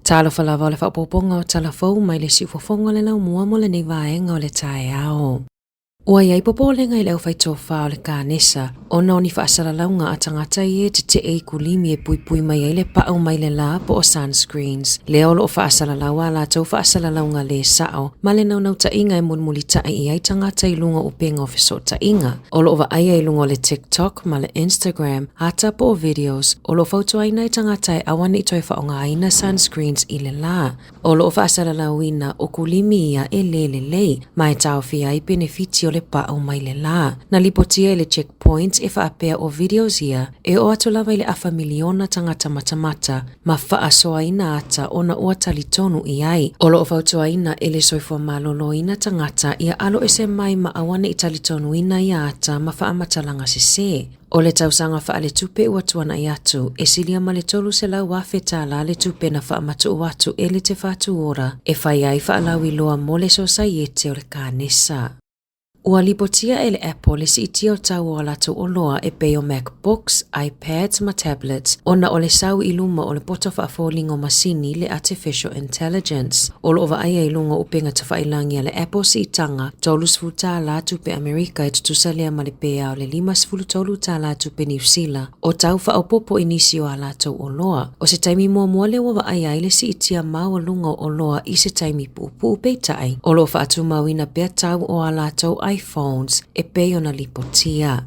Talofa lava o le faaopoopoga o tala fou mai le siufofoga o le laumua mo lenei vaega o le taeao. Ua i ai popolega i le aufaitofa o le kanesa ona o ni faasalalauga a tagata ia e tetee i kulimi e puipui mai ai le pau mai le la po o sunscreens, lea o lo o faasalalau a latou faasalalauga lē sao ma le naunautaiga e mulimulita'i i ai tagata i luga o upega o fesootaiga. O lo o vaaia i luga o le TikTok ma le Instagram ata po o videos o lo o fautuaina ai tagata e aua ne i toe faaaogaina sunscreens i le lā. O lo o faasalalauina o kulimi ia e lē lelei ma e taofia ai penefiti o le pau mai le lā. Na lipotia e le Checkpoint e faapea o videos ia e oo atu lava i le afa miliona tagata matamata ma faasoaina ata ona ua talitonu i ai. O lo o fautuaina e le soifua maloloina tagata ia alo ese mai ma aua ne i talitonuina ia ata ma faamatalaga sesē. O le tausaga faaletupe ua tuanai atu, e silia ma le $300,000 tālā le tupe na faamatuu atu e le Te Whatu Ora e fai ai faalauiloa mo le Sosaiete o le Kanesa. Ua lipotia e le Apple le siitia o tau o a latou oloa e pei o MacBooks, iPads ma tablets ona o le sau i luma o le poto faafoliga o masini le artificial intelligence. O lo o vaaia i luga o upega tafailagi a le Apple siitaga $30 tupe Amerika e tutusa lea ma le pea o le $53 tupe Niu Sila o tau faaopoopo i nisi o a latou oloa. O se taimi muamua lea ua vaaia ai le siitia maualuga o oloa i se taimi puupuu peitai, o lo o faatumauina pea tau o a latou iPhones e pei ona lipotia.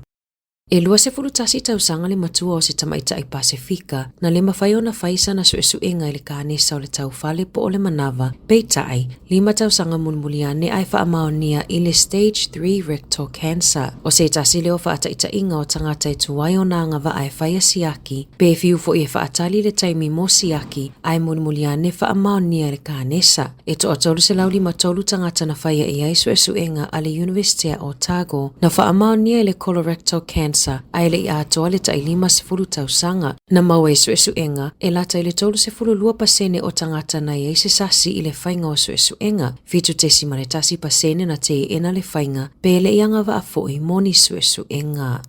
E 21 tausaga le matua o se tamaitai Pasefika na le mafai ona fai sana suesuega i le kanesa o le taufale po o le manava, peitai, lima tausaga mulimuli ane ae faamaonia i le stage 3 rectal cancer. O se tasi lea o faataitaiga o tagata e tuai ona agavaa e faia siaki, pe fiu foi e faatali le taimi mo siaki ae mulimuli ane faamaonia i le kanesa. E toa 353 tagata na faia i ai suesuega a le Iunivesitea o Otago na faamaonia i le colorectal cancer ae le i atoa le tai 50 tausaga. Na maua i suesuega, e lata i le 32% o tagata na i ai se sasi i le faiga o suesuega, 7.1% na teena le faiga pe le i agavaa foi mo ni suesuega.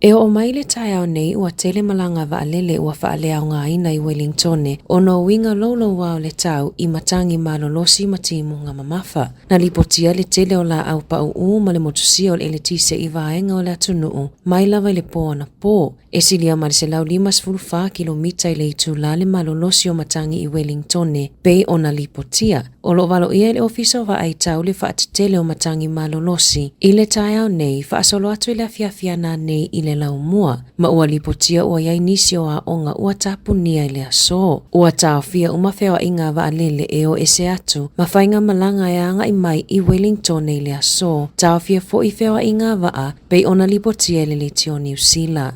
E oo mai le taeao nei ua tele malaga vaalele ua faaleaogaina i Welingtone ona o uiga louloua o le tau i matagi malolosi ma timuga mamafa. Na lipotia le tele o laau pauu ma le motusia o le eletise i vaega o le atunuu mai lava i le po anapō. E silia ma le 154 kilomita i le itulā le malolosi o matagi i Welingtone pei ona lipotia. O lo o valoia e le Ofisa o Vaai Tau le faatetele o matagi malolosi i le taeao nei faasolo atu i le afiafi ana nei i le laumua, ma ua lipotia ua i ai nisi o aoga ua tapunia i le aso. Ua taofia uma feoaiga a vaalele e o ese atu ma faigamalaga e agai mai i Wellingtone i le aso, taofia foi feoaiga a vaa pei ona lipotia e le Leitio Niu Sila.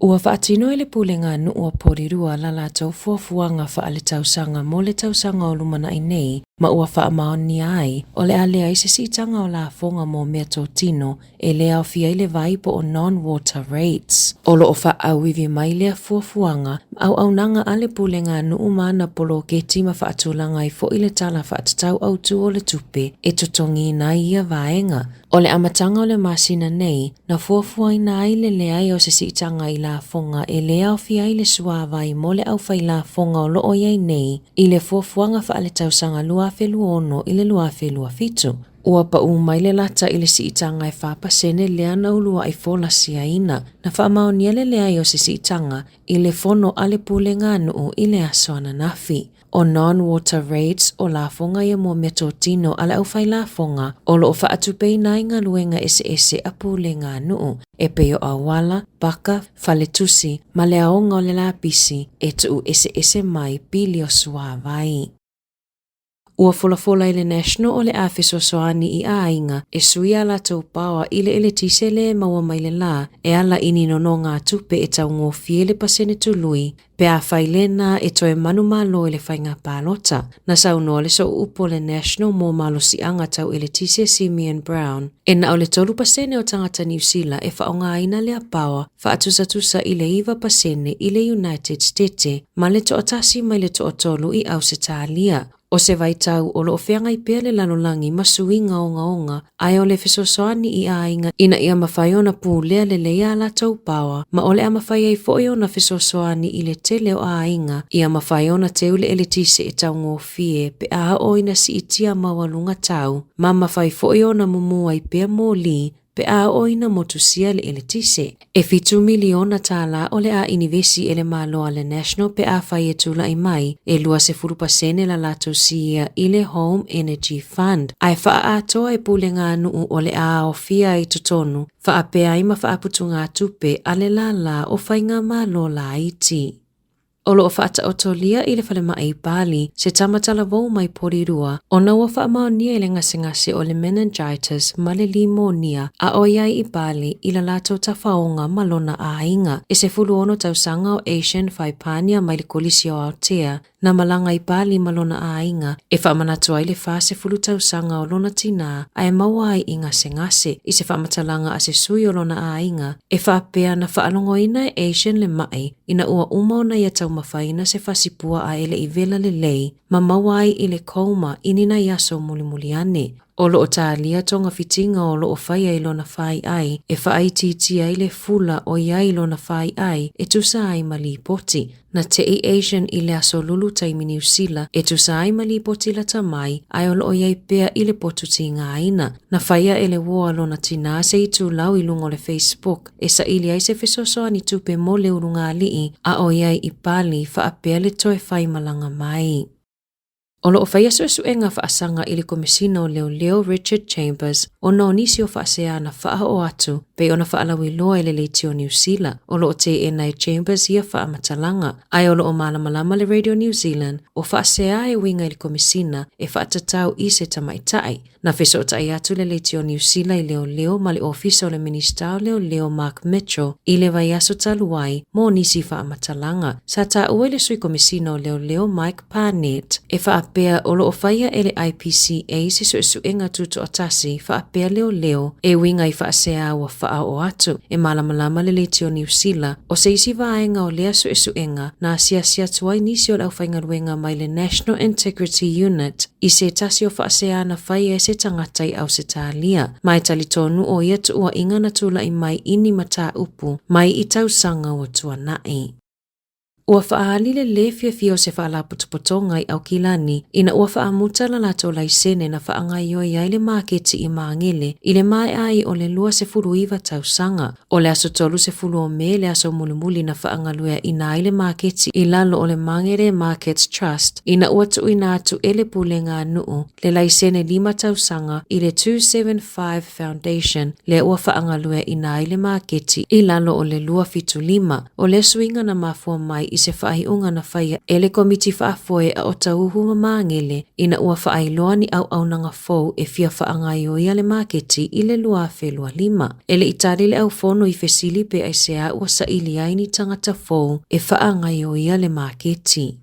Ua faatino e le Pulega a Nuu o Porirua la latou fuafuaga faaletausaga mo le tausaga o lumanai nei ma ua faamaonia ai o le a leai se siitaga o lafoga mo meatotino e le aofia ai le vai po o non-water rates. O lo o faaauivi mai lea fuafuaga ma auaunaga a le Pulega a Nuu ma ana poloketi ma faatulaga ai foi le Tala Faatatau Autu o le Tupe e totogiina ai ia vaega. O le amataga o le masina nei, na fuafuaina ai le leai o se siitaga i lafoga e le aofia ai le suāwai mo le aufailafoga o lo o i ai nei i le fuafuaga faaletausaga 2026 i le 2027. Ua paū mai le lata i le siitaga e 4% lea na uluai folasiaina. Na faamaonia le leai o se siitaga i le fono a le Pulega a Nuu i le aso ananafi. O non-water rates o lafoga ia mo meatotino a le aufailafoga o lo o faatupeina ai galuega eseese a pulega a nuu, e pei o auala, paka, faletusi, ma le aoga o le lapisi e tuu eseese mai pili o suāwai. Ua folafola i le National o le a fesoasoani i āiga e sui a latou paoa i le eletise le e maua mai le lā e ala i ni nonogatupe e taugofie le pasene tului pe afai lena e toe manumalo i le faiga palota. Na saunoa le sooupu o le National mo malosiaga tau eletise Simeon Brown, e na o le 3% o tagata Niu Sila e faaaogaina lea paoa faatusatusa i le 9% i le United Stete ma le toatasi mai le toatolu i Ausetalia. O se vaitau o lo o feagai pea le lalolagi ma suiga ogaoga ae o le fesoasoani i aiga ina ia mafai ona pulea lelei a latou paoa ma o le a mafai ai foi ona fesoasoani i le tele o aiga ia mafai ona teu le eletise e taugofie pe a oo ina siitia maualuga tau ma mafai foi ona mumu ai pea moli pe a oo ina motusia le eletise. E $7 miliona o le a inivesi e le Malo a le National pe afai e tulai mai e 20% la latou siia i le Home Energy Fund ae faaatoa e pulega-a-nuu o le a aofia ai totonu faapea ai ma faaputugatupe a le lālā o faigamalo laiti. O lo o faataotolia i le falemai i Bali se tama talavou mai Porirua ona ua faamaonia i le gasegase o le meningitis ma le limonia a o i ai i Bali i la latou tafaoga ma lona aiga. E 16 tausaga o Asian Whaipania mai le Kolisi o Aotea na malaga i Bali ma lona aiga e faamanatu ai le 40 tausaga o lona tinā ae maua ai i gasegase i se faamatalaga a se sui o lona aiga e faapea na faalogoina e Asian le maʻi ina ua uma ona ia taumafaina se fasipua a e le i wela lelei ma maua ai i le coma i ni nai aso mulimuli ane. O lo o talia togafitiga o lo o faia i lona faiai e faaitiitia ai le fula o i ai i lona faiai e tusa ai ma lipoti. Na te'i Asian i le aso Lulu taimi Niu Sila e tusa ai ma lipoti lata mai ae o lo o i ai pea i le potu tigaina. Na faia e le uo a lona tinā se itulau i luga o le Facebook e saili ai se fesoasoani tupe mo le ulugalii a o i ai i Bali faapea le toe faimalaga mai. O lo o faia suesuega faasaga i le Komesina o Leoleo Richard Chambers ona o nisi o faasea na faaoo atu pei ona faalauiloa e le Leitio Niu Sila. O lo o teena e Chambers ia faamatalaga, ae o lo o malamalama le Radio New Zealand o faasea e uiga i le Komesina e faatatau i se tamaitai. Na fesootai atu le Leitio Niu Sila i Leoleo ma le Ofisa o le Minisita o Leoleo Mark Mitchell i le vaiaso talu ai mo nisi faamatalaga. Sa taua i le Sui Komesina o Leoleo Mike Parnett e faapea o lo o faia e le IPCA se suesuega tutoatasi faapea leoleo e uiga i faasea ua faaoo atu. E malamalama le Leitio Niu Sila o se isi vaega o lea suesuega na asiasi atu ai nisi o le aufaigaluega mai le National Integrity Unit i se tasi o faasea na faia e se tagata i Ausetalia, ma e talitonu o ia tuuaiga na tulai mai i ni mataupu mai i tausaga ua tuanai. Ua faaali le lē fiafia o se faalapotopotoga i Aukilani ina ua faamuta la latou laisene na faagaoioi ai le maketi i Magele i le maea ai o le 29 tausaga. O le aso 30 o Me le aso mulimuli na faagalueaina ai le maketi i lalo o le Mangere Markets Trust ina ua tuuina atu e le Pulega a Nuu le laisene lima tausaga i le 275 Foundation lea ua faagalueaina ai le maketi i lalo o le 275. O lea suiga na mafua mai i se faaiuga na faia e le Komiti Faafoe a Otauhu ma Magele ina ua faailoa ni auaunaga fou e fia faagaoioia le maketi i le 2025. E le i tali le aufono i fesili pe aisea ua saili ai ni tagata fou e faagaoioia le maketi.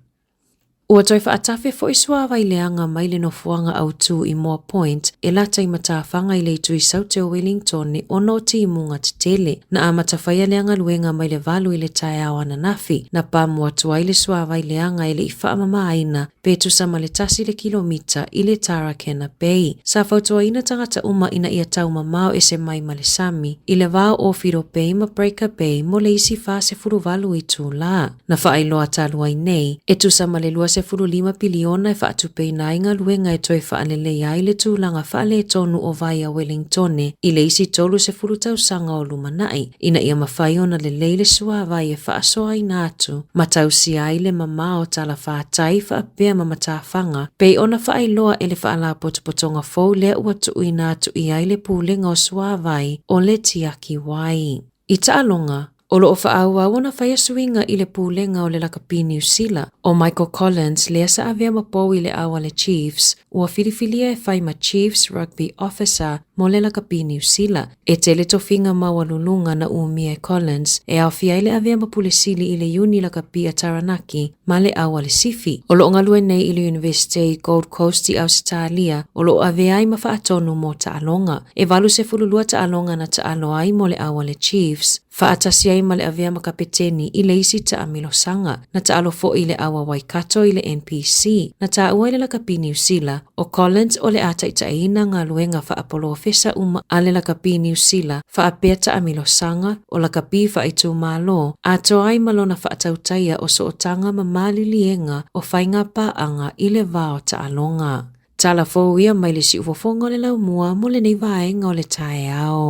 Ua toe faatafe foi suavai leaga mai le nofoaga autū i Moa Point e lata i matafaga i le itu i Saute o Wellingtone ona o timuga tetele. Na amata faia lea galuega mai le 8 i le taeao ananafi, na pamu atu ai le suavai leaga e le i faamamaina pe tusa ma le tasi le kilomita i le Tarakena Bay. Sa fautuaina tagata uma ina ia taumamao ese mai ma le sami i le va o Owhiro Bay ma Breaker Bay mo le isi 48 itulā. Na faailoa talu ai nei, e tusa ma le 25 piliona e faatupeina ai galuega e toe faaleleia ai le tulaga faaletonu o vai a Wellingtone i le isi 30 tausaga o lumanai, ina ia mafai ona lelei le suavai e faasoaina atu ma tausia ai le mamao talafātai faapea ma matafaga pei ona faailoa e le faalapotopotoga fou lea ua tuuina atu i ai le Pulega o Suavai o le Tiaki Wai. I taaloga, o lo o faaauau ona faia suiga i le Pulega o le Lakapi Niu Sila, o Michael Collins lea sa avea ma pou i le au a le Chiefs, ua filifilia e fai ma Chiefs Rugby Officer mo le Lakapi Niu Sila. E tele tofiga maualuluga na umia e Collins e aofia ai le avea ma pule sili i le Iuni Lakapi a Taranaki ma le au a le Sifi. O lo o galue nei i le Iunivesite i Gold Coast i Ausetalia, o lo o avea ai ma faatonu mo taaloga. E 82 taaloga na taalo ai mo le au a le Chiefs. Faatasi ai ma le avea ma kapeteni i le isi taamilosaga na taalo foi i le Aua Waikato i le NPC, na taua i le lakapi Niu Sila, o Collins o le a taitaiina galuega faapolofesa uma a le lakapi Niu Sila faapea taamilosaga o lakapi faaitumalo, atoa ai ma lona faatautaia o sootaga ma maliliega o faiga paaga i le va o taaloga. Tala fou ia mai le siufofoga o le laumua mo lenei vaega o le taeao.